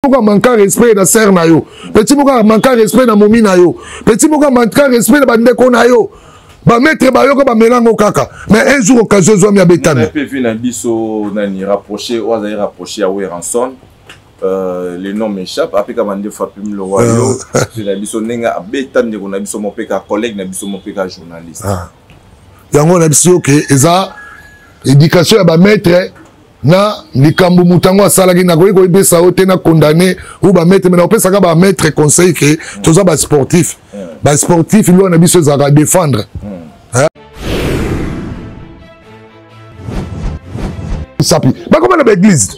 Moko amanka respect na sœur na yo, petit moko amanka respect na momi na yo, petit moko amanka respect na bandeko na yo, bamaître bayoka bamelango kaka, mais un jour occasion ezwami, abetami. Mpe na biso nani rapproché oyo azali rapproché ya Werrason, le nom m'échappe, apeka mandefu, apemi lowa yo na biso ndenge abeta ndeko na biso mopeka, collègue na biso mopeka, journaliste. Ah. Yango na biso oke eza éducation ya bamaître na likambo moto yango asalaki. Nakoki koyebisa yo te na condamné ou bamaître, mais nakopesaka bamaître conseil ke toza basportif. Basportif, loi na biso ezalaka défendre sapi. Bakoma na baeglise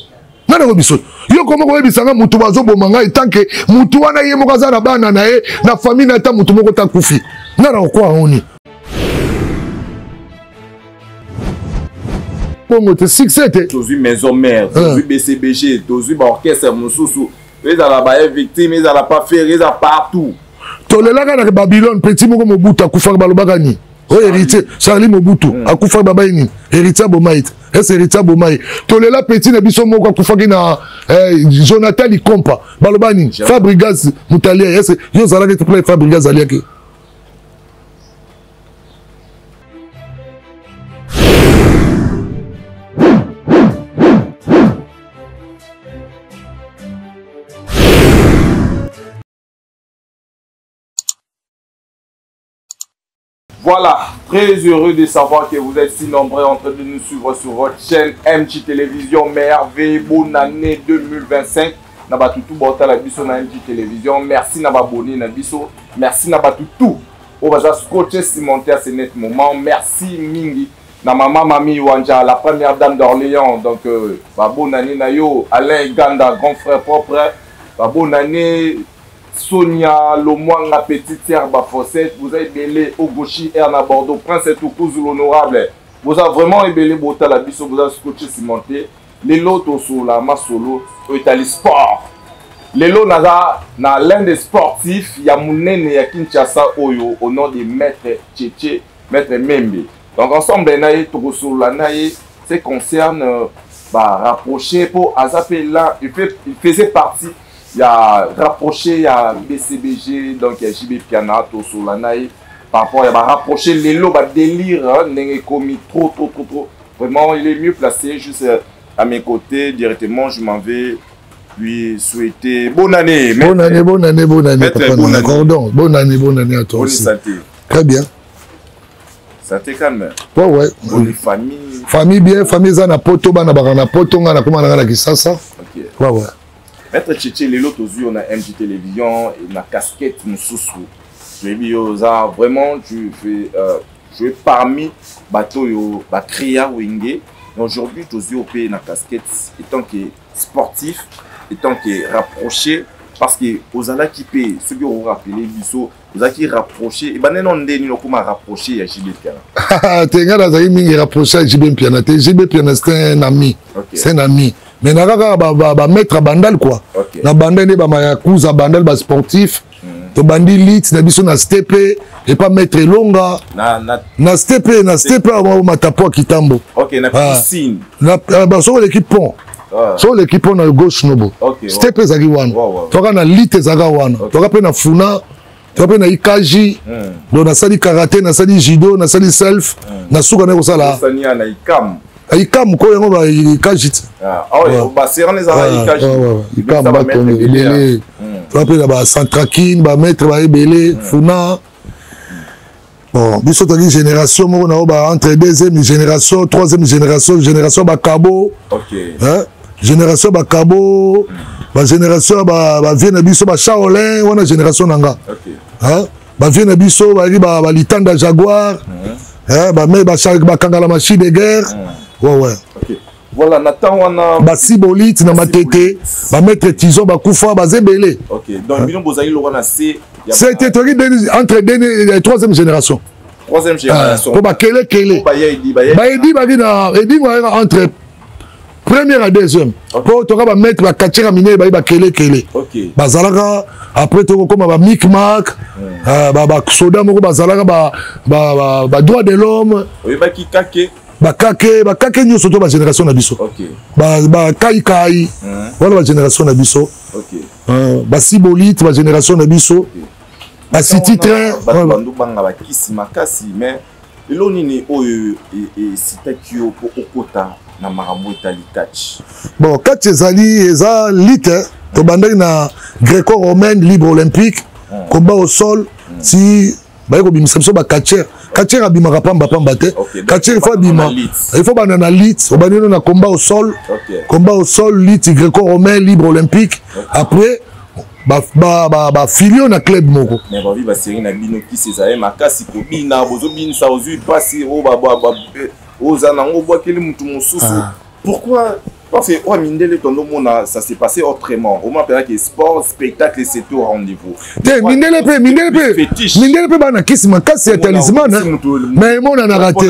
nga nango biso. Yo koma koyebisanga motu bazoboma ngai, tant que motu wana ye moko aza na bana na ye na famille na ata motu moko takufi, nga na kokwa yango nini? Bongo te, succès te. Tozwi Maison Mère, tozwi BCBG, tozwi baorchestre mosusu, ezala baye victime, ezala pa Ferre, eza partout. Tolelaka na Babylone. Petit moko Mobutu akufaka, balobaka nini? Oyo héritier Charlie Mobutu akufaka, babai nini? Héritier abomai te. Ese héritier abomai. Tolela petit na biso moko akufaki na Jonathan Likompa, baloba nini? Fabregas mutalia. Ese yo ozalaki te pla Fabregas aliaki. Voilà, très heureux de savoir que vous êtes si nombreux en train de nous suivre sur votre chaîne MG Télévision. Merveille, bonne année 2025. Na batutu botala biso na MG Télévision. Merci na abonné na biso. Merci na batutu. Oyo baza scotché cimenté à ce net moment. Merci mingi. Na maman Mami Wanja, la première dame d'Orléans. Donc, bah, bonne année na yo. Alain Ganda, grand frère propre. Bah, bonne année. Sonia Lomwanga, petite sœur Bafossette, vous avez belé Ogoshi Erna Bordeaux, Prince Toukouzou l'honorable. Vous avez vraiment ebele botala biso, vous avez scotché cimenté. Lelo tosola masolo etali sport. Lelo naza na l'un des sportifs ya munene ya Kinshasa oyo au nom de Maître Tchétché, Maître Membe. Donc ensemble na ye tokosolola na ye ce concerne ba rapprocher po aza pe là, il faisait partie ya rapproché ya BCBG, donc ya JB Piana. Tosolola na ye par rapport ya ba rapproché lelo, ba délire hein, ndenge ekomi trop trop trop trop. Vraiment, il est mieux placé juste à mes côtés directement. Je m'en vais lui souhaiter bonne année. Bonne année, bonne année, bonne année. Maître, papa. Bonne année. Cordon, bonne année, bonne année à toi Bonne aussi. santé. Très bien. Santé calme. Ouais. Bonne famille. Famille bien, famille za na poto, bana baka na poto, nga na koma na nga na Kisasa. Ok. Ouais. Maître Tchétché, lelo tozwi yo na MG Télévision et na casquette mosusu. Toyebi yo oza vraiment, tu fais jouer parmi bato oyo bacréa Wenge. Mais aujourd'hui tozwi yo mpe na casquette étant que sportif, étant que rapproché, parce que ozalaki mpe, soki orapele biso, ozalaki rapproché ebande no nde nini okóma rapproché ya JB Mpiana? Te, nga nazalaki mingi rapproché ya JB Mpiana te. JB Mpiana, c'est un ami. C'est un ami, mais naka kaka bamaître ya Bandal quoi. Na Bandal nde bamayakuza Bandal, basportif. Tobandi lit na biso na stepe epa maître Elonga. Na na stepe, na stepe awa matapo ya Kitambo. Ok, na Ah. piscine. Na soki oleki pont, soki oleki pont na gauche nobo, stepe ezalaki wana. Toka na lit ezalaka wana. Toka mpe na Funa, toka mpe na Ikaji. Donc nasali karaté, nasali judo, nasali self, na suka naye kosala Osani ya na Ikam. Ikam ko yango ba Ikaji ti. Ah, ah ouais, baserane ezalaka Ikaji. Ouais. Ikam. Ebeta bato bamaître ebele, ebele. Toka mpe na bacentracine, bamaître baebele Funa. Bon, biso tozalaki génération moko na oyo ba entre deuxième génération, troisième génération, génération bakabo. Hein? Génération bakabo, bagénération ya bavie na biso, bashaolin wana, génération na nga. Hein? Bavie na biso bazalaki balitanda Jaguar, hein? Bakangala machine de guerre. Ouais. Ok. Voilà, na temps wana basibolite na Matete, bamaître Tison bakufa, baza ebele. Ok. Donc bino bozali lokola na se ya C'était toki entre deux et troisième génération. Troisième génération. Po bakelekele. Baya edi baya. Baedi baki na edi bayaka entre première à deuxième. Po toka bamaître bakatiaka minene, bayi bakelekele. Bazalaka. Après tokokoma bamikmak, basoda moko bazalaka badroit de l'homme. Oyebaki kake. Bakake, bakake nyonso to bagénération na biso, bakaikai wana, bagénération na biso, basibolite, bagénération na biso, basiti train. Bato banga bakisi makasi, mais elo nini oyo esitaki yo mpo okota na makambo etali catch? Bon, catch ezali, eza lutte. Tobandaki na gréco romaine libre olympique, combat au sol, si baye kobimisa biso bacatcheur. Catcheur abimaka pamba pamba te. Catcheur, il faut abima, il faut banda na lutte. Obandi no na combat au sol, combat au sol, lutte gréco romain libre olympique, après bafilio na club moko. Mais bavi basérie na bino, kisi ezali makasi, kobina, bozobinisa, ozwi mpasi oza nango, obwakeli mutu mosusu. Pourquoi? Parce que oyo mindele tondomona, ça s'est passé autrement. Omona mpenzaki sport spectacle, c'est au rendez-vous. Te, mindele mpe, mindele mpe, mindele mpe bana kisi makasi ya talisman, mais emonanaka te.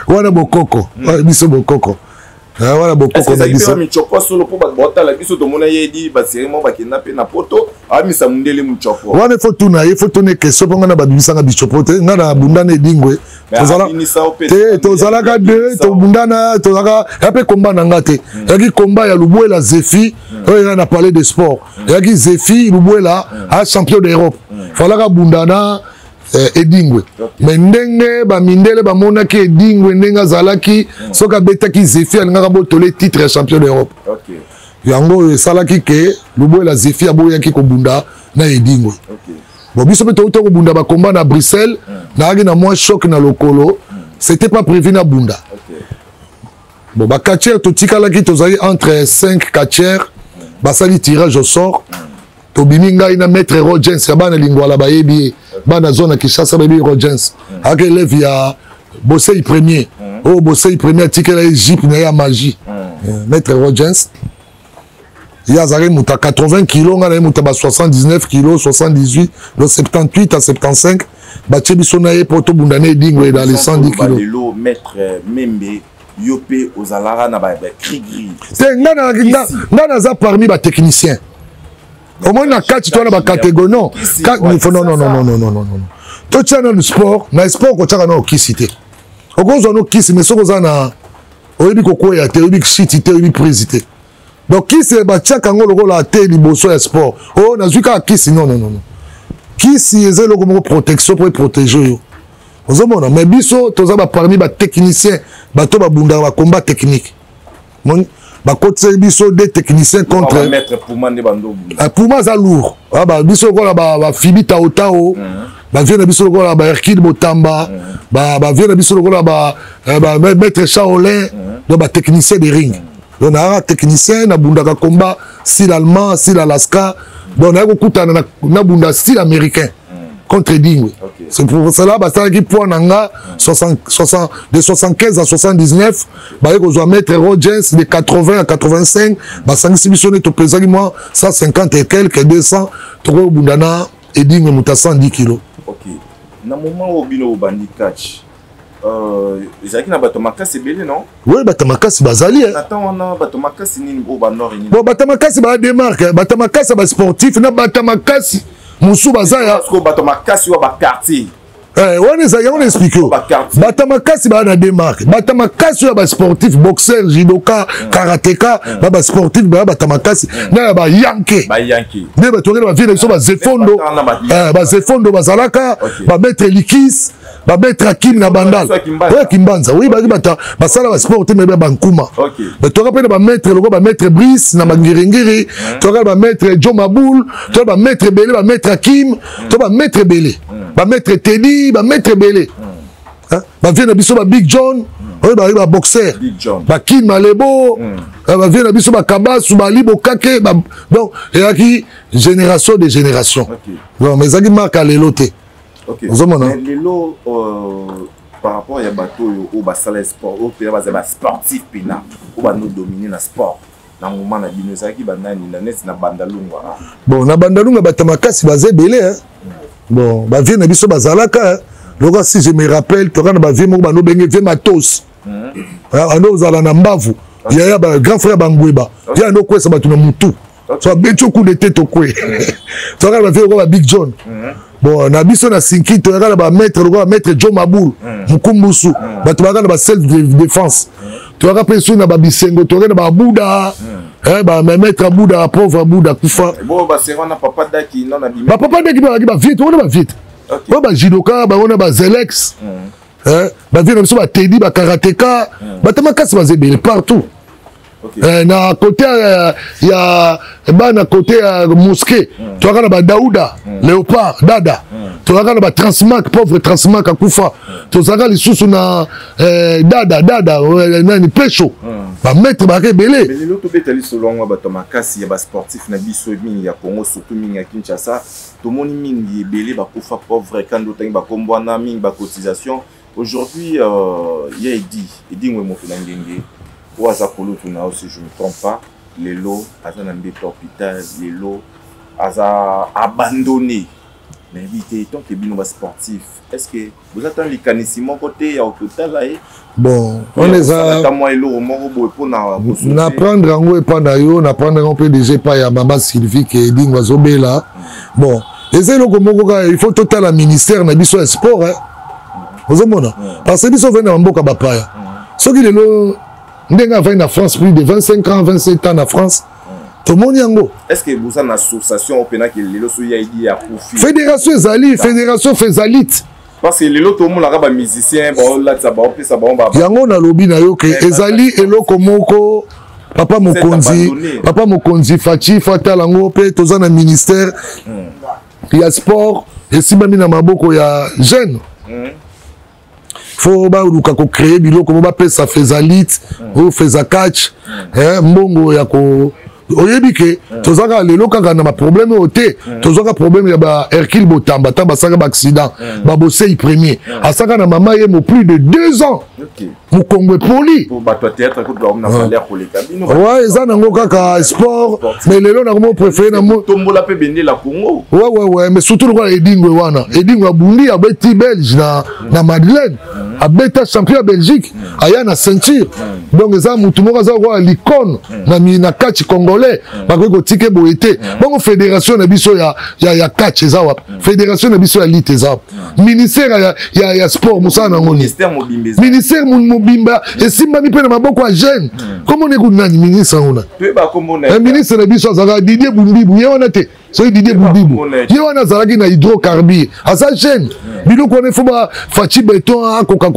Wana bokoko biso, bokoko wana, bokoko na biso. Michopo solo, mpo bato baotala biso, tomona yedi basérie moko bakenda mpe na poto, amisa mondele muchopo. Wana ifo tuna ye, faut tuna question, mpo ngai na babimisanga bichopo te. Ngai na bundana Edingwe te, tozalaka deux, tobundana, tozalaka ya mpe komba na nga te. Eyaki komba ya Lubwela Zefi oyo eza na Palais de Sport. Eyaki Zefi Lubwela a champion d'Europe, falaka bundana Edingwe. Mais ndenge bamindele bamonaki Edingwe ndenge azalaki, soki abetaki Zefi, alingaka botole titre ya champion d'Europe. Yango oyo esalaki ke Lubwela Zefi aboyaki kobunda na Edingwe. Bon, biso mpe touta kobunda bakomba na Bruxelles, nayaki na mwa choc na lokolo, c'était pas prévu na bunda. Bon, bacatcheur totikalaki, tozali entre 5 catcheurs, basali tirage au sort, tobimi ngai na maître Rogens ya bana Lingwala, bayebi ye, bana zone ya Kinshasa bayebi Rogens, ayaki élève ya Bosei premier, oyo Bosei premier atikela ye jupe na ye ya magie. Maître Rogens, ye azalaki moto ya 80 kilo, ngai na ye moto ya ba 79 kilo, 78, donc 78 à 75. Batie biso na ye mpo tobunda na Edingwe dans les 110 kilo. Lelo maître Membe, yo mpe ozalaka na bacri gris? Te, nga naza parmi batechnicien. Omoni na kati to wana bacatégorie. Non, non, non, non, non, non, non, non, totia nanu sport. Na sport kotiaka nano kisi te. Okozwa no kisi, mais soki oza na, oyebi kokwea te, oyebi shiti te, oyebi prise te. Donc kisi batiaka yango lokola te liboso ya sport. Oyo nazwi kaka kisi, non, non, non. Kisi eza eloko moko, protection, mpo eprotege yo, ozomona. Mais biso toza baparmi batechnicien, bato babundaka bacombat technique. Bakotisaki biso deux techniciens contre Puma, aza lourd. Biso lokola bafibi taotao, bavie na biso lokola bahercule Botamba, bavie na biso lokola bamaître Shaolin, donc batechnicien de ring. Donc nayaka technicien, nabundaka combat style allemand, style Alaska. Donc nayaki kokutana, nabunda style américain contre Edingwe. C'est pour cela basalaki poids na nga 60, de 75 à 79. Baye kozwa maître Rogens de 80 à 85, basangisi biso nde topesaki mwa 150 et quelque, 200, tokoki kobunda na Edingwe moto ya 110 kilo. Ok, na moment oyo bino bobandi catch, ezalaki na bato makasi ebele, non? Oui, bato makasi bazali. Na ntango wana, bato makasi nini oyo banord nini? Bon, bato makasi baya démarque, bato makasi ya basportif na bato makasi mosusu baza ya bato makasi wa baquartier. Wana ezali yango na explique yo. Bato makasi baya na démarque, bato makasi oyo ya basportif, boxeur, judoka, karateka, ba basportif baya bato makasi na ya bayanke nde bato bakende bavie na biso, bazefondo, bazefondo bazalaka, bamaître Likis, bamaître Akim na Bandal oyo Kimbanza. Oyi baki bato basala basport te, mebe bankuma. Toka mpe na bamaître lokola bamaître Brice na Bangiringiri, toka na bamaître Jo Maboul, toka bamaître ebele, bamaître Akim, to bamaître ebele, bamaître Tedi, bamaître ebele, bavie na biso, babig John oyo bazali baboxer, bakin Malebo, bavie na biso, bakabasu, bali bokake. Donc ezalaki génération de génération. Donc mais ezalaki marque ya lelo te, ozomona. Lelo, par rapport ya bato oyo oyo basala sport, oyo mpenza baza basportif mpena, oyo banodomine na sport na ngoma na bino, ezalaki banani na neti na Bandalungwa? Bon, na Bandalungwa bato makasi baza ebele. Bon, bavie na biso bazalaka lokola, si je me rappelle, toka na bavie moko banobenge vie Matos, ando ozala na mbavu yaya, ba grand frère Bangweba, ye ando okwesa bato na mutu, so abeti okude te, tokwe. Toka na bavie lokola ba Big John. Bon, na biso na sinki toyaka na bamaître lokola maître Jo Mabul, Mukumbusu, bato bayaka na baself défense. Toyaka mpe su na babisengo, toyaka na babuda, bamaître abuda, pauvre abuda kufa. Bapapa Daki bazalaki bavieux, towana bavieux te, oyo bajudoka bango na bazelex, bavieux na biso, batedi, bakarateka, bato makasi baza ebele partout. Na côté ya bana, côté ya mosquée, toyaka na badauda, léopard dada, tozalaka na batransmark, pauvre Transmark akufa. Tozalaka lisusu na dada dada nani, pesho, bamaître bayaka ebele. Lelo tobeta lisolo yango ya bato makasi ya basportif na biso mingi ya Congo, surtout mingi ya Kinshasa. Tomoni mingi ebele bakufa, pauvre kandi otangi bakombo wana mingi, bacotisation. Aujourd'hui, ya Edi Edingwe, moto na ngenge oyo aza kolutu na yo, si je me trompe pas, lelo aza na mbeto hôpital, lelo aza abandonné. Nayebi te, tant que bino basportif, est ce que boza ta likanisi moko te ya kotala ye? Bon, wana eza mwa eloko moko boye mpona naprendre yango epa na yo, naprendre yango mpe déjà epai ya mama Sylvie ke Edingo azobela. Bon, eza eloko moko kaka, il faut totala ministère na biso ya sport, eh. Ozomona, parce que biso ovandi na bamboka bapaya, soki lelo ndenge avandi na France plus de 25 ans, 27 ans na France, tomoni yango. Est ce que boza na association openaki lelo so ya Edi akufi? Fédération ezali, fédération Fezalit. Parce que lelo tomonaka bamusicien baolatisa, baopesa bango. Yango nalobi na yo ke ezali eloko moko, papa mokonzi, papa mokonzi Fatshi faut atala yango mpe. Toza na ministère ya sport, esimbami na maboko ya jeune. Faut baluka kocréer biloko mo bapesa Fezalit oyo Fezacatch, mbongo ya ko oyebi ke toza kaka lelo kaka na baproblème oyo te. Tozwaka problème ya ba Hercule Botamba, ntango basalaka baaccident, babosei premier asaka na mama ye mo plus de 2 ans, mokongo epoli. Ouais, eza nango kaka sport, mais lelo nakomo préféré na tombola mpe bendela Congo. Ouais, mais surtout lokola Edingwe wana, Edingwe abundi, abeti Belge na Madeleine, abeta champion ya Belgique, aya na ceinture. Donc eza mutu moko aza lokola l'icône na catch congolais, bakoki kotika boye te. Bongo fédération na biso ya catch eza wapi? Fédération na biso ya lutte eza wapi? Ministère ya sport, mosala nango nini? Ministère mobimba esimbami mpe na maboko ya jeune. Komona ekuti nani ministre yango na ministre na biso azalaka Didier Bundibu, ye wana te. Soki Didier Budibu, ye wana azalaki na hydrocarbure, aza jeune. Biloko wana ifo bafaci beton akoka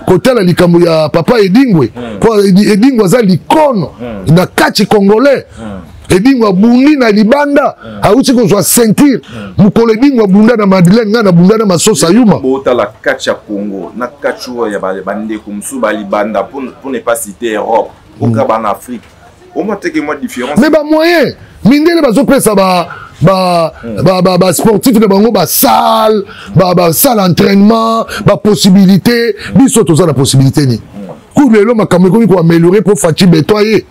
kotala likambo ya papa Edingwe, po Edingwe aza l'icône na kati congolais. Edingwe abundi na libanda, awuti kozwa ceinture. Mokolo Edingwe abunda na Madeleine, ngai nabunda na Masosa Yuma. Botala kati ya Congo na kati oyo ya bandeko mosusu balibanda, pour ne pas citer Europe, oka bana Afrique, omwa teke mwa différence. Mais bamoyen mindele bazopesa basportif na bango, basalle, basalle entraînement, bapossibilité, biso toza na possibilité nini? Ku lelo makambo ekomi koaméliorer mpo Fatshi Béton aye.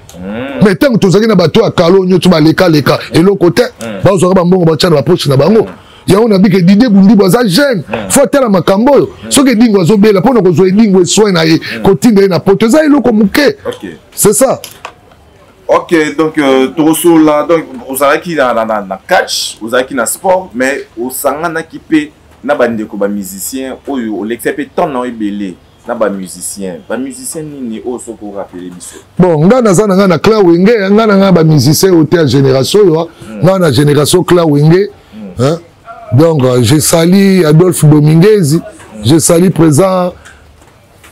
Mais ntango tozalaki na bato ya kalo nyonso balekaleka, eloko te, bazwaka bambongo, batya na bapoche na bango. Yango na bike Didier Bundibu aza jeune, faut atala makambo oyo. Soki Edingo azobela, mpona kozwa Edingo soin na ye, kotinda ye na poto eza eloko moke, c'est ça. Ok, donc tokosola. Donc ozalaki na catch, ozalaki na sport, mais osanganaki mpe na bandeko bamusicien oyo olekisa mpe temps na ebele na bamusicien. Bamusicien nini oyo soki orappeler biso? Bon, ngai naza na ngai na clan Wenge. Ngai na ngai bamusicien oyo te ya génération oyo, ngai na génération clan Wenge, hein? Donc je salue Adolphe Dominguez, je salue présent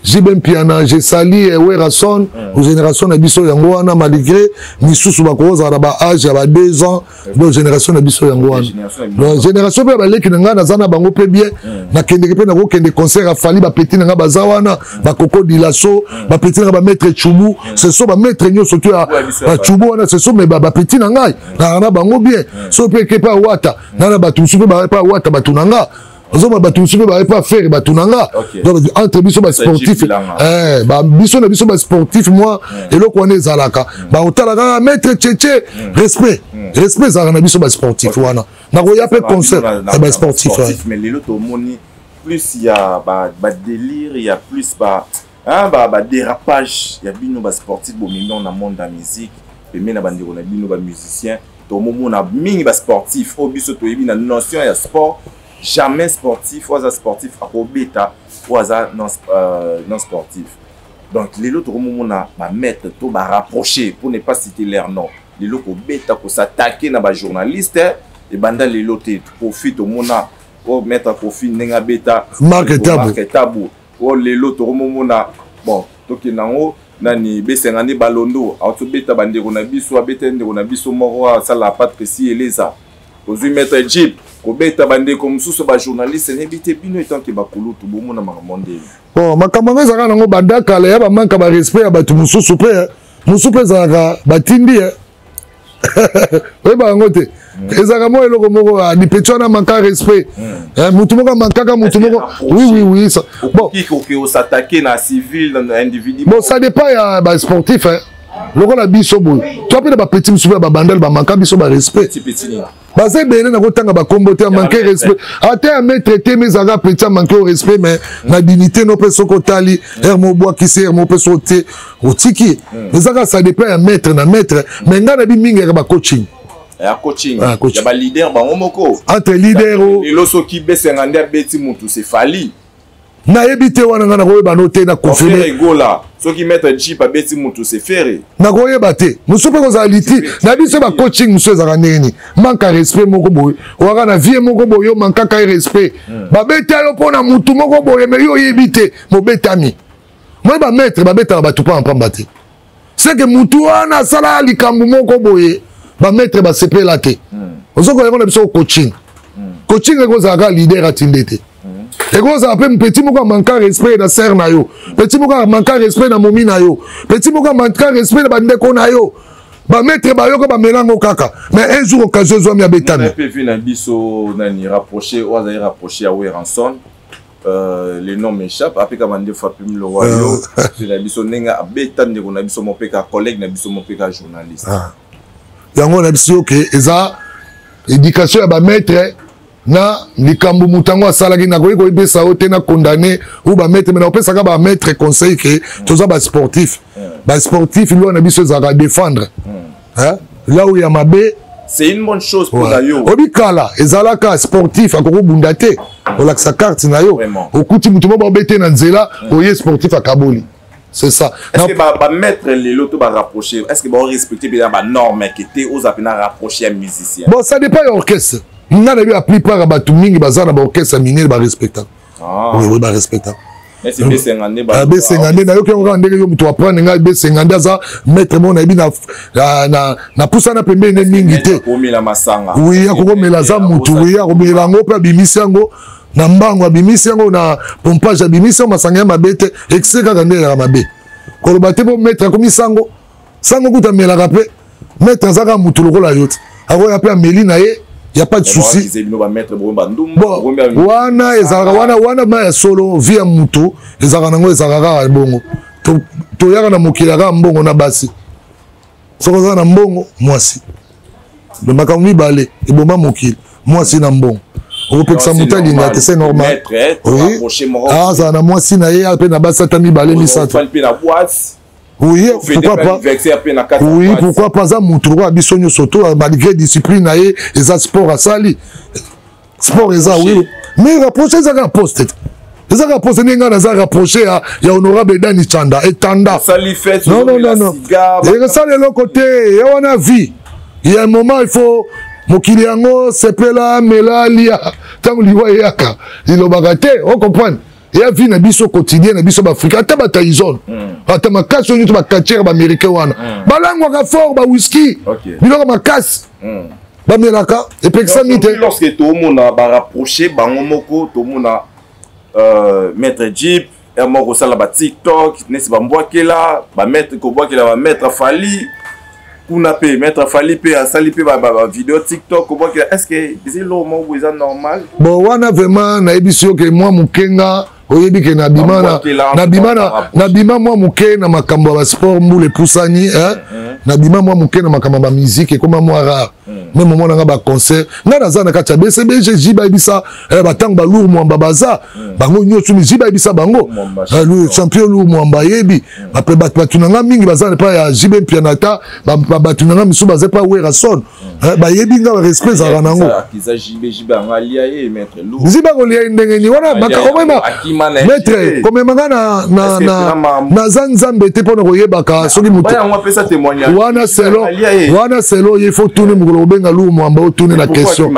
JB Mpiana, je salue Werason. Génération na biso yango wana, malgré misusu bakozala na baage ya ba 2 ans. Donc génération na biso yango wana. Donc génération mpe baleki na ngai, naza na bango mpe bien. Nakendeke mpe, nakokende concert afali, bapeti na ngai baza wana, bakoko dilaso, bapeti na ngai, bamaître Chubu, ce sont bamaître nyonso to ya bachubu wana, ce sont me bapeti na ngai, naa na bango bien. So mpe eke mpe awata na na bato mosusu mpe bape awata, bato na nga ozomona, bato mosusu mpe baye mpe affaire, bato na nga. Donc entre biso basportif, biso na biso basportif, mwa eloko wana ezalaka, bakotala kaka maître Cheche, respect, respect ezalaka na biso basportif wana. Nakoya mpe concert ya basportif. Mais lelo tomoni plus ya badélire, ya plus badérapage ya bino basportif, bomemi na monde ya musique pembeni na bandeko na bino bamusicien. Tomomona mingi basportif oyo biso toyebi na notion ya sport. Jamais sportif oyo aza sportif akobeta oyo aza non sportif. Donc lelo tokomomona bamaître to barapproché, pour ne pas citer leur nom, lelo kobeta, kos'attaquer na bajournaliste ebanda lelo te. Kofi, tomona oyo maître Kofi ndenge abeta Marc Tabu. Marc Tabu oyo lelo tokomomona. Bon, tokende yango nani, besenga nde balondo aotobeta bandeko na biso, abeta ndeko na biso moko asala Patrici Eleza, ozwi maître Jeep kobeta bandeko mosusu bajournaliste. Nayebi te, bino etanke bakulutu, bomona makambo ndenge? Bon, makambo yango ezalaka nango banda kala, ya bamanka barespect ya bato mosusu mpe mosusu mpe ezalaka batindi ye, oyeba yango te. Ezalaka mwa eloko moko lipeti wana, manka respect, mutu moko amankaka mutu moko. Oui, ça, bon, okoki os'attaquer na civil, na individu? Bon, ça dépend ya basportif. Lokola biso boye, to mpe na bapeti mosusu ya babandale bamanka biso barespect, baza ebele na kotanga bakombo te. Amanke respect ata ya maître te, mais ezalaka petit, amanke au respect, mais na dignité no mpe soki otali ere mo obwakisi, ere mo mpe soki otie otiki. Ezaka ça dépend ya maître na maître, mais ngai na bi mingi yaka bacoaching. Ya coaching. Ah, coaching ya baleader bango moko. Entre leader o Lelo soki Besenga nde abeti mutu, c'est Fally. Nayebi te wana, ngai nakoyeba no te, na confirme. Gola, soki maître Jeep abeti mutu, c'est Ferre. Nakoyeba te. Mosusu mpe kozala liti na biso bacoaching mosusu ezalaka ndenge nini, manque ya respect moko boye owaka na vie moko boye, yo mankaka ye respect, babeta yo mpo na mutu moko boye, mais yo oyebi te mobetami. Moi, bamaître babetaka bato mpa pamba te, c'est que mutu wana asala likambo moko boye, bamaître basepela te. Ozokoka yango na biso coaching. Coaching ekozala kaka leader atinde te, ekozala mpe petit moko amanka respect na sœur na yo, petit moko amanka respect na momi na yo, petit moko amanka respect na bandeko na yo, bamaître bayoka, bamelango kaka, mais un jour occasion ezwami, abetami. Mpe vi na biso nani rapproché, oyo azali rapproché ya Werrason, le nom m'échappe, apeka mandefu, apimi lowa yo na biso ndenge abeta ndeko na biso mopeka, collègue na biso mopeka, journaliste. Ah. Yango na biso ke eza éducation ya bamaître na likambo moto yango asalaki. Nakoki koyebisa yo te na condamné ou bamaître, mais nakopesaka bamaître conseil ke toza basportif. Basportif, loi na biso ezalaka défendre là où ya mabe. C'est une bonne chose pour ouais. Yo. Obi kala ezalaka sportif akoki kobunda te, olakisa carte na yo, okuti moto moko babete na nzela, oye sportif akaboli, c'est ça. Est-ce que bamaître lelo to barapproché, est-ce que barespecte mpenza banorme ke te oza mpena rapproché ya musicien? Bon, ça dépend ya orchestre. Nga na yebi la plupart ya bato mingi baza na baorchestre ya minene, barespectaka. Oui, oui, barespectaka. Besenga nde. Besenga nde nayoki yango kaka ndenge yo moto aprendre ngai. Besenga nde aza maître moko nayebi, napusana pembeni nde mingi te. Oui, akokomela, aza mutu. Oui, akomela yango mpe abimisi yango na mbango, abimisi yango na pompage, abimisi yango masanga ya mabe te. Excès kaka nde ezalaka mabe. Koloba te po maître akomi sango, sango kuta amelaka mpe. Maître aza kaka mutu lokola yo te, akoya mpe ameli na ye, ya pas de souci. Bon, wana ezalaka wana ma ya solo. Vie ya mutu ezalaka nango, ezalaka kaka bongo. Toyaka na mokili kaka mbongo na basi. Soki oza na mbongo, mwasi, makambo mibale eboma mokili, mwasi na mbongo. Okopekisa moto alinga te, c'est normal. Oui, azala na mwasi na ye mpe na basi ata mibale, misato. Oui, pourquoi pas? Oui, pourquoi pas? Aza mutu lokola biso nyonso to, malgré discipline na ye, eza sport, asali sport, eza oui, mais rapproché eza kaka poste te, eza kaka poste. Ndenge ngai naza rapproché ya honorable Dani Chanda etanda. Non, non, non, non, ekosala eloko te. Ya wana vie ya un moment, il faut mokili yango sepela, mela, lia. Ntango liwa eyaka, lilobaka te, ocomprendre? Ya vie na biso quotidien na biso baafrika, ata bataizone, ata makasi oyo nyonso, bacatcheurs baaméricain wana balangwaka fort, bawhisky, biloko makasi bamelaka, epekisami te. Lorsque tomona barapproche bango moko, tomona maître Jeep ya moko kosala batiktok neti bambwakela bamaître, kobwakela bamaître Fally kuna mpe, maître Fally mpe asali mpe bavideo TikTok kobwakela, est ce que eza eloko moko boye eza normal? Bon, wana vraiment nayebisi yo ke mwa mokenga oyebi ke nabima mwa moke na makambo ya basport, mbula epusani, nabima mwa moke na makambo ya bamusike, ekoma mwa rare. Même omona nga baconcert, ngai naza na kati ya BCBG. Ji bayebisa batango balour Mwamba baza bango nyonso, ji bayebisa bango champion Lour Mwamba ayebi. Bato na nga mingi baza epai ya JB Mpiana, ata bato na nga misusu baza epai Werason, bayebi nga, barespect ezalaka nango. Nziba kolia ye ndenge nini wana? Omema maître, komema nga naza Nzambe te mpona koyebaka soki moto wana. Selo wana, selo ye faut tune mokolo kobenga Lour Mwamba, otune na question.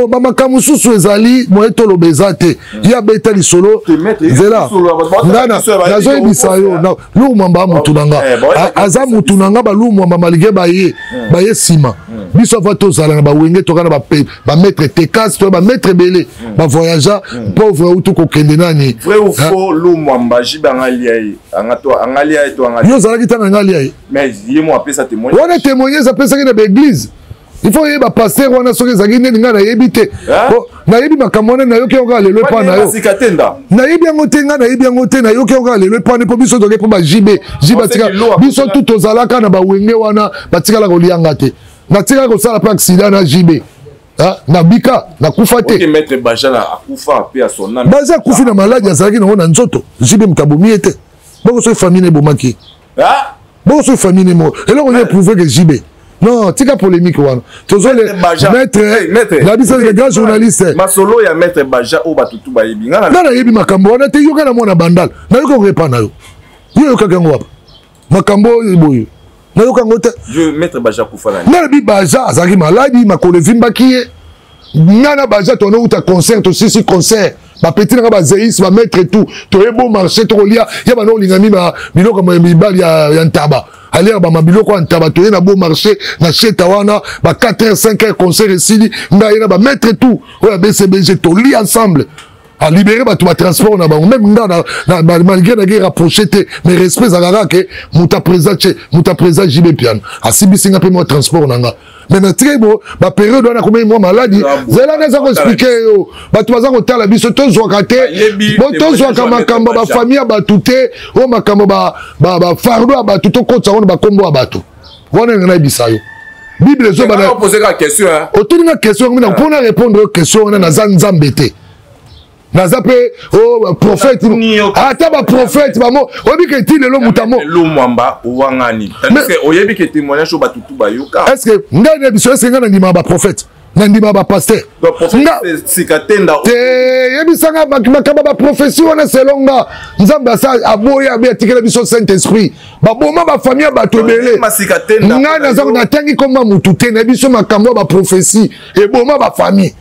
Bamakambo mosusu ezali moye toloba eza te. Ye abeta lisolo, nzela nga nazoyebisa yo. Lour Mwamba mutu na nga, aza mutu na nga. Balour Mwamba, malgré baye baye nsima biso, ava tozala na bawenge, toka na bamaître Tekas, to bamaître ebele bavoyagea pauvre autu kokende nani. Vrai ou faux, Lour Mwamba, JB angalia ye, angalia ye to angalia? Yo ozalaki ntango angalia ye? Mais ye mo apesa témoignage. Wana témoignage apesaki na baéglise, il faut oyeba pasteur wana soki ezalaki nini. Ngai nayebi te, nayebi makambo wana, nayoki yango kaka lelo epa na yo. Nayebi yango te, ngai nayebi yango te, nayoki yango kaka lelo epane, mpo biso toke mpo baJB JB atika biso tu tozalaka na bawenge wana, batikala kolianga te. Natikala kosala mpe accident na JB, nabika, nakufa te. Baza akufi na maladi azalaki nango na nzoto. JB moto abomi ye te. Bongo soki famille ebomaki? Bongo soki famille mo eloko nini eprouve ke JB? Non, tika polémique wana. Tozole maître na biso, grand journaliste. Masolo ya maître Baja oyo batutu bayebi. Nga nayebi makambo wana te. Yoka na mwana Bandal, nayoka korepa na yo. Yo oyokaka yango wapa? Makambo oyo boye, nayoka yango te. Maître Baja kufa na nga nabi. Baja azalaki maladi, makolo evimbaki ye. Nga na Baja tonouta concert, tosisi concert, bapeti nanga bazeis, bamaître tout, toye bon marché, tokolia ya bana olingami biloko mibali ya ntaba, aliaka bama biloko ya ntaba. Toye na bon marché na sheta wana ba 4 heures, 5 heures, concert esili. Ngai ye na bamaître tout oyo ya BCBG tolia ensemble, alibéré bato batransport na bango. Même nga, malgré naki rapproché te, mais respect ezalaka kaka ke moto aprésident tie, moto aprésident JB Mpiana asimbisi nga mpe mwa transport na nga. Mais natikaki bo bapériode wana akomei mwa maladi. Zela, naza koexpliquer yo. Bato baza kotala biso, tozwaka te, tozwaka makambo ya bafamille ya bato te, oyo makambo bafardeau ya bato, tokotisa wana bakombo ya bato wana. Ndenge nayebisa yo, Bible ezobana. Otuni nga question yango mpona répondre yo question wana. Naza Nzambe te, naza mpe oh, prophète, ata baprophète bamo oyebi ke ti lelo moto amo Lumwamba owangani, oyebi ke témoignage oyo bato tu bayoka. Est ce que ngai na biso, est ce que ngai nandimaka baprophète, nandimaka bapasteur? Te. Yebisanga makambo baprophétie wana. Selon nga, Nzambe asa aboya, abe atikela biso Saint Esprit. Baboma bafamille ya bato ebele. Ngai naza natangi komba motu te na biso. Makambo ya baprophétie eboma bafamille,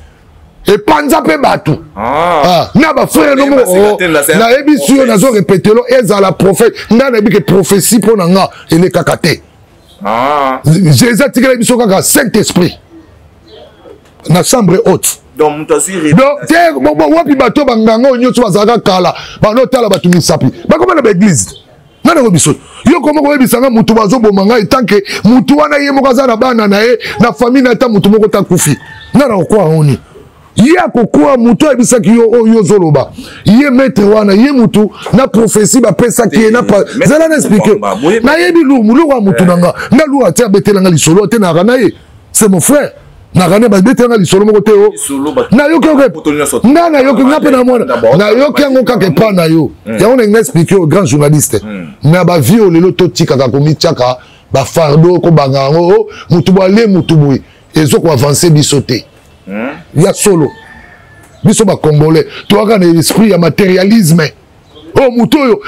epanza mpe bato. Ah. Na bafrère no moko nayebi si yo nazo répéter lo, ezala prophète, ngai nayebi ke prophétie mpo na nga elekaka te. Jésus atikela biso kaka Saint Esprit na chambre haute. Donc te, wapi bato banganga oyo nyonso bazalaka kala, banotala bato misapi, bakoma na baéglise? Nga nango biso yo koma koyebisanga motu bazoboma ngai, tant que motu wana ye moko aza na bana na ye, na famille na ata motu moko takufi, nga na kokwa yango nini? Ye akokuwa motu ayebisaki yo oyo ozoloba. Ye maître wana, ye motu na prophétie bapesaki ye. Zala na expliquer. Nayebi Lour, Lour ya motu na nga. Nga Lour ati abetelanga lisolo te, nayaka na ye, c'est mon frère. Nakane babetelanga lisolo moko te. O nayoki oke, nga nayoki, nga mpe na mwana nayoki yango kaka epa na yo. Yango na nga expliquer yo, grand journaliste, na bavie oyo lelo totikaka komitiaka bafardeau, kobanga yango motu bo ale motu boye, ezokoavancer biso te. Ya solo, biso bacongolais toyaka na esprit ya matérialisme. Oh, motu oyo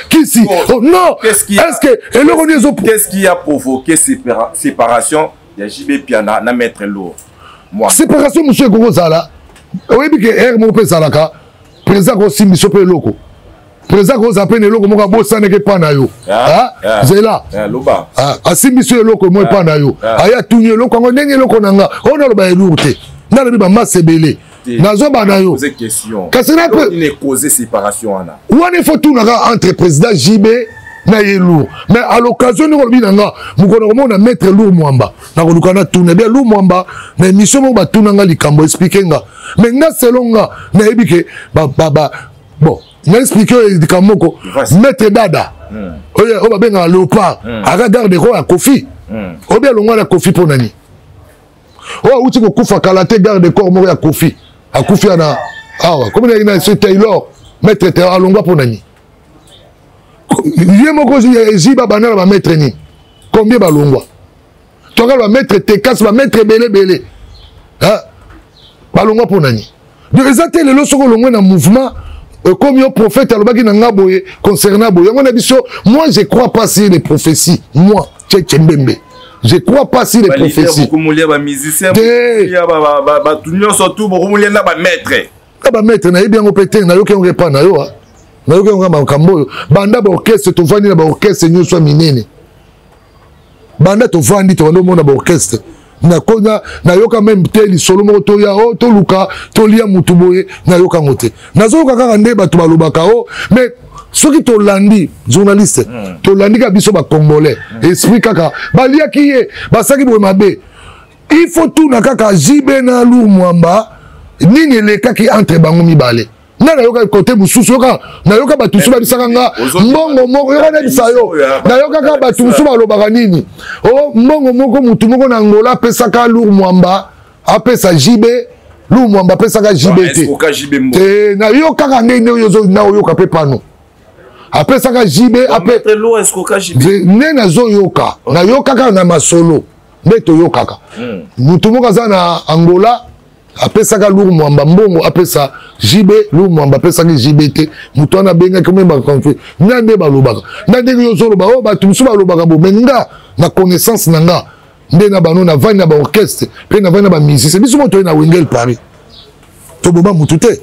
kisi, oh, non, est ce que eloko nini ezo Qu'est-ce qui a provoqué séparation ya JB Mpiana na maître Lour? Séparation mosusu ekoki kozala, oyebi ke ere moko mpe ezalaka, président akosimba biso mpe eloko, président akozala mpe na eloko moko abosanaki epa na yo. Zela, asimbi biso eloko moko epa na yo, aye atuni eloko yango ndenge eloko na nga oyo naloba elour te, nalobi bamasa ebele nazoba na yo. Kasi wana il faut tunaka entre président JB na ye Lour. Mais à l'occasion ndenge olobi na nga, mokolo nakomona maître Lour Mwamba, nakoluka natuna bien Lour Mwamba na émission moko batuna nga likambo, expliquer nga. Mais nga, selon nga, nayebi ke bon, na expliquer oyo likambo moko. Maître Dada oyo babengaka Léopard, aka garde ko ya Kofi, obi alongwa na Kofi mpo nani? Oyo awuti kokufa kala te, garde corps moko ya Kofi akufi na awa komi na na ce Taylor, maître Taylor alongwa mpo na nini? Ye moko ezwi babanda na bamaître nini, combien balongwa? Tokala bamaître Tekas, bamaître ebele ebele balongwa mpo na nini? Donc eza te lelo soki olongwe na mouvement, comme yo prophète alobaki na nga boye concernant boye yango na biso. Moi, je crois pas sur les prophéties. Moi, Tchetche Mbembe, je crois pas sur les prophéties. Bokomolia bamusicien, bato nyonso tu bokomolia na bamaître. Na bamaître, nayebi yango mpe te. Nayoki yango epa na yo, nayoki yango makambo oyo. Banda baorchestre tovandi na baorchestre nyonso ya minene, banda tovandi, tobanda omona baorchestre, nayoka même te lisolo moko toya o toluka tolia mutu boye. Nayoka yango te, nazoyoka kaka nde bato balobaka o. Mais soki tolandi journaliste, tolandi kaka biso bacongolais, esprit kaka baliaki ye, basalaki boye mabe. Il faut tuna kaka JB na Lour Mwamba, nini elekaki entre bango mibale? Nga nayoka kote mosusu, yoka, nayoka bato mosusu babisaka nga mbongo moko. Yoka, nayebisa yo, nayokaka bato mosusu balobaka nini o mbongo moko mutu moko na Angola apesaka Lour Mwamba, apesa JB. Lour Mwamba apesaka JB te te. Nayokaka ndenge nde oyo na oyoka mpe pano apesaka JB nde nazoyoka. Nayokaka na masolo nde toyokaka mutu moko aza na Angola, apesaka Lour Mwamba mbongo, apesa JB. Lour Mwamba apesaki JB te. Moto wana abengaki omemaka conflit nga nde balobaka nga ndenge yo ozoloba oyo bato mosusu balobaka bo. Me nga na connaissance na nga nde na bano, navandi na baorchestre mpe navandi na bamusicien. Biso mo toye na Wengel Paris, toboma mutu te.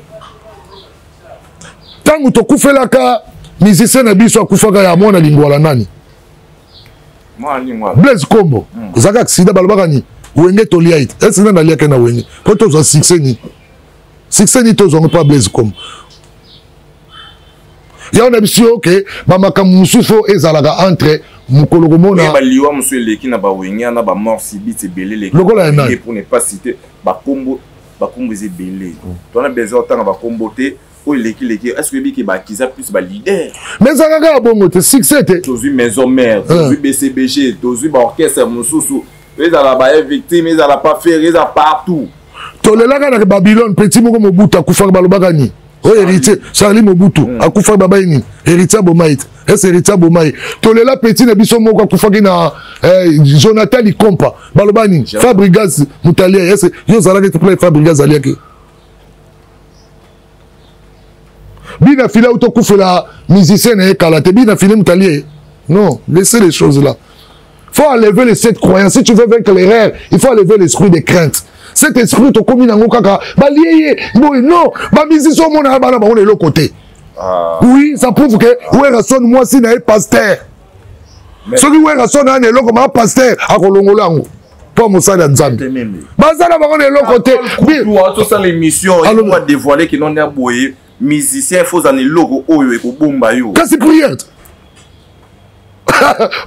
Ntango tokufelaka musicien na biso akufaka ya mwana Lingwala, nani, Blaise Kombo, ezalaka accident. Balobaka nini? Wenge tolia ete esi nani aliaki na Wenge mpo tozwa succès nini? Succès nini tozwango mpo Blaise Kombo? Yango na biso oke bamakambo mosusu oyo ezalaka entre mokolo komona. Baliwa mosusu eleki na bawenge na bamort subite ebele eleki. Lokola ya nani? Pour ne pas citer bakombo, bakombo eza ebele, tona besoin otanga bakombo te. Oyo eleki leki, est ce que oyebi ke bakiza plus baleader? Mais ezalaka kaka bongo te, succès te. Tozwi Maison Mère, tozwi BCBG, tozwi baorchestre mosusu, ezala baye victime, ezala pa Ferre, eza partout. Tolelaka na Babylone, petit moko Mobutu akufaka, balobaka nini? Oyo héritier Charlie Mobutu akufaki, babai nini? Héritier aboma ye te. Ese héritier aboma ye? Tolela petit na biso moko akufaki na Jonathan Likompa, baloba nini? Fabrigas moto alia. Ese yo ozalaki te pla Fabrigas aliaki bina file auto okufela musicien na ye kala te, bina file moto alie. Non, laissez les choses là. Faut enlever les cette croyance. Si tu veux vaincre l'erreur, il faut enlever l'esprit de crainte, cet esprit tokomi nango kaka balie ye boye. Non, bamusicien omonaka bana bango na eloko te. Oui, ça prouve que Werrason, mwasi na ye pasteur. Soki Werrason aya na eloko, maa pasteur akolongola yango mpo mosali ya Nzambe. Baza na bango na eloko te. Tosala émission dévoiler ke noni aboye musicien, faut ozala na eloko oyo ekobomba yo. Kasi prière,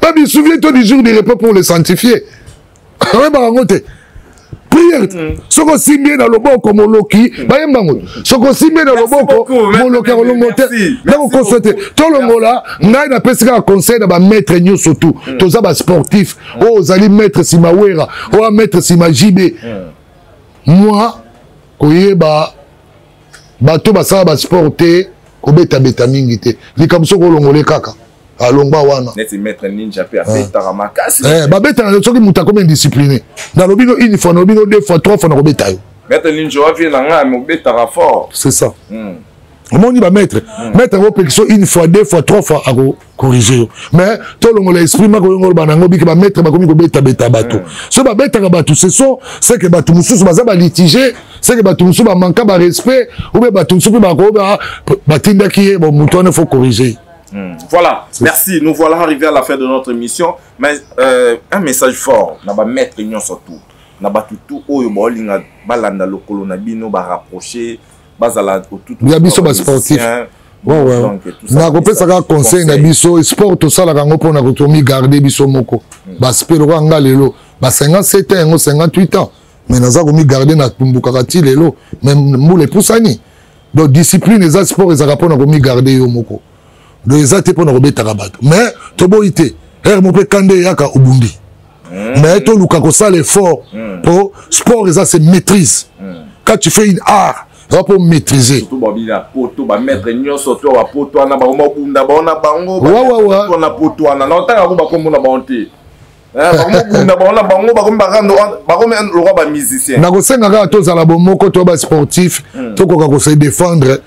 babi, souviens-toi du jour du repos pour le sanctifier. Oyebaka yango te, prière. Soki osimbi ye na loboko, moloki bayemba yango. Soki osimbi ye na loboko, moloki akolongo te, nakokosa te. Tolongola. Ngai napesi kaka conseil na bamaître nyonso tu. Toza basportif. Oyo ozali maître nsima Wera, oyo maître nsima JB, moi koyeba bato basala basport te, kobetabeta mingi te. Likambo soki olongole kaka alongwa wana. Neti maître Ninja mpe abetaka makasi. Babetaka soki moto akomi indiscipliné. Nalobi no une fois, nalobi no deux fois, trois fois, nakobeta yo. Maître Ninja wavie na ngai, mobetaka fort. C'est ça. Omoni bamaître, maître akopekisa une fois, deux fois, trois fois, akocorriger yo. Mais tolongola esprit mako yongo oloba nango bike bamaître bakomi kobetabeta bato. So babetaka bato, ce sont c'est que bato mosusu baza balitige, c'est que bato mosusu bamanka barespect, ou bien bato mosusu mpe bako batindaki ye. Bon, moto wana faut corriger. Voilà, merci. Nous voilà arrivés à la fin de notre émission. Mais un message fort, na ba maître nyonso tout. Na bato tout oyo baolinga balanda lokolo na bino, ba rapprocher, bazala tout ya biso ba sportif. Nakopesaka conseil na biso sport, tosalaka yango mpona tomigarde biso moko. Baspe lokola nga lelo ba 57 ans, yango 58 ans, mais naza komigarde, natumbukaka ti lelo, mais mbula epusani. Donc discipline eza, sport ezalaka mpona komigarde yo moko. Donc eza te mpona kobetaka bato, mais toboyi te ere mo mpe kande eyaka, obundi. Mais toluka kosala effort mpo sport eza se maîtrise. Quand tu fais une art, eza mpo maîtriser. Surtout babina poto, bamaître nyonso to bapoto wana, bango babunda bango na bango na poto wana, na otanga yango, bakombo na bango te, bakomobunda bango na bango, bakomi barando, bakomi lokwa bamusicien. Nakosenga kaka tozala bomoko, to basportif tokoka kose défendre.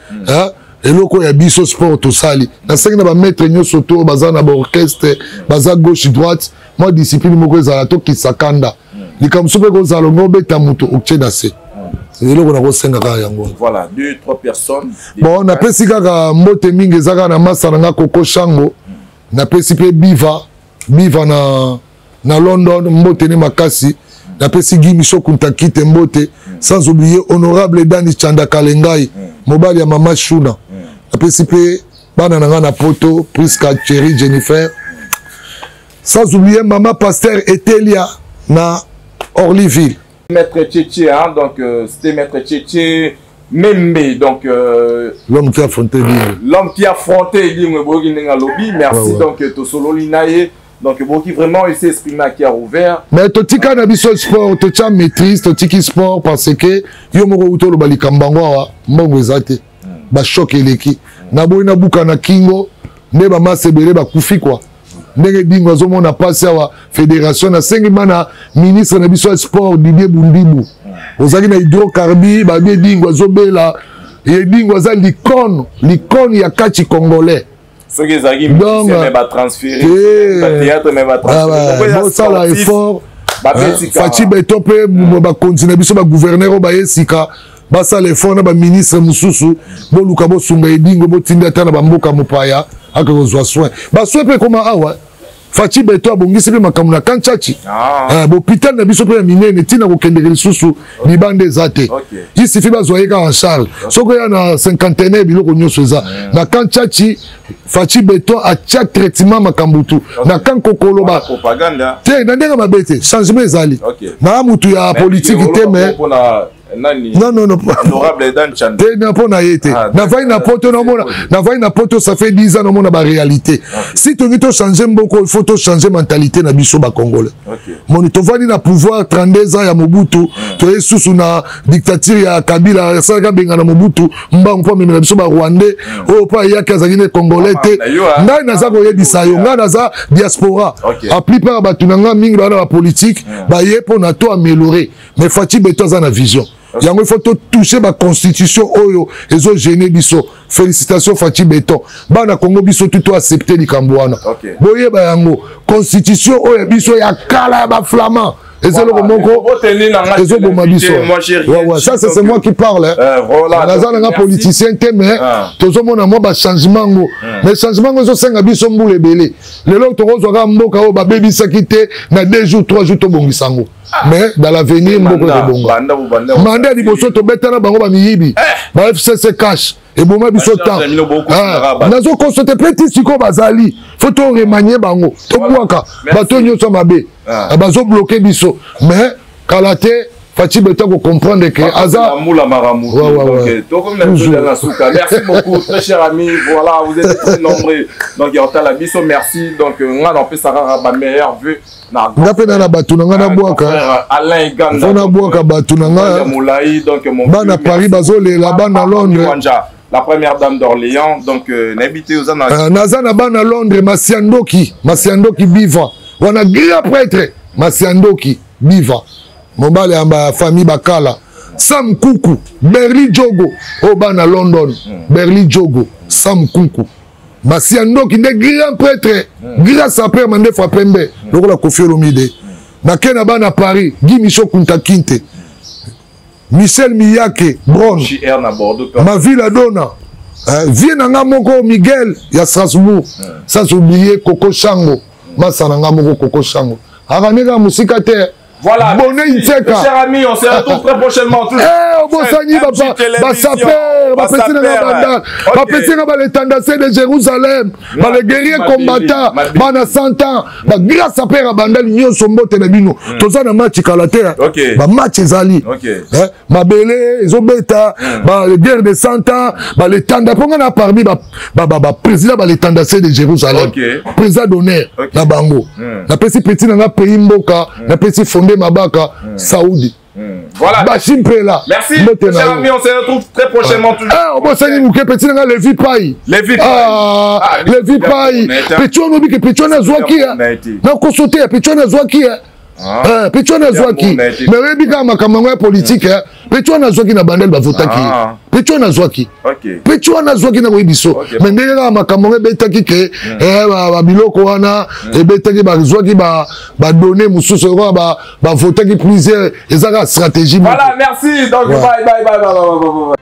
Eloko ya biso sport tosali, nasengi na bamaître nyonso to baza na baorchestre, baza gauche, droite, mwa discipline moko ezala, tokisa kanda. Likambo so mpe kozala ongo obeta moto, otie na se. Eloko nakosenga kaka yango. Voilà, deux, trois personnes. Bon, napesi kaka mbote mingi, eza kaka na masa na nga Koko Shango. Napesi mpe Biva Biva na London, mbote ne makasi. Napesi Guy Micho Kuntakite mbote, sans oublier honorable Dani Chanda Kalengai, mobali ya mama Shuna. Napesi mpe bana na nga na poto, Priska, Thierry, Jennifer, sans oublier mama pasteur Etelia na Orlyville. Maître Tchétché, hein, donc c'était Maître Tchétché Membe, donc L'homme qui a affronté Edingwe. L'homme qui a affronté Edingwe, boyoki ndenge alobi, merci. Donc tosololi na ye, donc boki vraiment il s'est exprimé à cœur ouvert. Mais totika na biso sport, totia maîtrise, totiki sport parce que yo moko uti oloba likambo yango awa, mbongo eza te, bachoc eleki, naboyi nabuka na kingo nde bamasa ebele bakufi kwa ndenge Edingwe azomona mpasi awa. Fédération, nasengi bana ministre na biso ya sport, Didier Bundibu, ozalaki na hydrocarbure, babi Edingwe azobela. Edingwe aza l'icône, l'icône ya kati congolais. Soki ezalaki musicien, batransféré bathéâtre, mais bosala effort. Fatshi Béton mpe bakonzi na biso, bagouverneur oyo baye sika, basala effort na baministre mosusu, boluka bosunga Edingwe, botinda ata na bamboka mopaya ake kozwa soin. Basoin mpe ekoma awa. Fatshi Béton abongisi mpe makambo na Kanchachi, bopital na biso mpe ya minene, ntina kokendeke lisusu libanda eza te. Il suffit bazwa ye kaka en charge. Soki oya na Cinquantenaire, biloko nyonso eza na Kanchachi. Fatshi Béton atia traitement, makambo tu na kan kokoloba te na ndenge mabe te. Changement ezali na mutu ya politike te, mais non, non, non, te, na mpo na ye te. Navai na poto, namona, navai na poto, ça fait 10 ans, namona baréalité. Si tongi tochange mboko, il faut tochange mentalité na biso bacongolais. Moni tovandi na pouvoir 32 ans ya Mobutu, toye susu na dictature ya Kabila. Asalaka benga na Mobutu mbangu mpo amemela biso barwandais oyo mpo ayaki azalaki ne congolais te. Ngai naza koyebisa yo, ngai naza diaspora, a plupart ya bato na ngai mingi baa na bapolitique, baye mpo na to améliorer. Mais Fatshi Béton aza na vision yango, il faut totouche baconstitution oyo ezogêner biso. Félicitation Fatshi Béton. Bana Congo, biso tu toaccepte likambo wana. Boyeba yango, constitution oyo ya biso ya kala ya baflamand eza eloko moko ezoboma biso. Ça, c'est moi qui parle. Naza nanga politicien te, mais tozomona mwa bachangement ngo. Mais changement ngo ezosenga biso mbula ebele. Lelo tokozwaka mboka oyo babebisaki te na 2 jours, 3 jours tobongisa yango, mais dans l'avenir mboka ekobonga. Mandat ya liboso tobetana bango, bamiyibi ba FCC CACH eboma biso. Temps nazoconstater mpe ti sikoyo bazali, faut toremanier bango, tobwaka bato nyonso mabe bazobloquer biso. Mais kala te, Fatshi Béton kocomprendre que aza Merci beaucoup, très cher ami. Voilà, vous êtes très nombreux, donc yotala biso, merci. Donc nga napesaka ba meilleurs vœux. Nga mpe na bato na nga nabwaka, fo nabwaka bato na nga, bana Paris bazolela, bana Londres. La première dame d'Orléans, donc nayebi te oza na Naza na bana Londres, Masiandoki, Masiandoki Biva wana, grand prêtre Masiandoki Biva, mobali ya bafamille bakala, Sam Kuku, Berli Jogo, oyo bana London, Berli Jogo, Sam Kuku, Masiandoki nde grand prêtre, grand sapeur, mandefu ya pembe lokola Koffi Olomide. Nake na bana Paris, Guy Micho Kunta Kinte, Michel Miyake Bron, Mavila Dona, vie na nga moko Miguel ya Strasbourg, sans oublier Koko Shango, masa na nga moko Koko Shango, akande kaka mosika te. Voilà. Bonnet Ntseka. Cher ami, on se retrouve très prochainement. Toujours. Eh, obosani ba saper, ba petit na bandal, ba petit na ba l'étendard de Jérusalem, ba les guerriers combattants, ba na 100 ans, ba grâce saper à bandal nyonso mbote na bino. Toza na match kala te. Ba match ezali. Eh, mabele ezobeta, ba guerre de 100 ans, ba l'étendard po nga na parmi ba ba ba président ba l'étendard de Jérusalem. Président d'honneur na bango. Napesi petit na nga pays mboka napesi fonde mabaka mm. saudi mm. Voilà. Bashi Mpela. Merci. Cher ami, on se retrouve très prochainement. Toujours. Eh, obosani moke petit nanga Levi Pai. Levi Pai. Ah, ah Levi Pai. Petit ono bike petit ono azwaki ya. Na kosote ya petit ono azwaki ya. Ah. Petit ono azwaki. Mais oyebi kaka makambo yango ya politique ya. Petit wana azwaki na bandel bavotaki ye. Ah. Petit wana azwaki. Petit wana azwaki na koyebi so. Mais ndenge kaka makambo yango ebetaki ke eh, babiloko wana hmm. ebetaki bazwaki badonné mosusu lokola bavotaki plusieurs eza kaka stratégie. Voilà, merci. Donc, bye, bye, bye, bye, bye, bye, bye.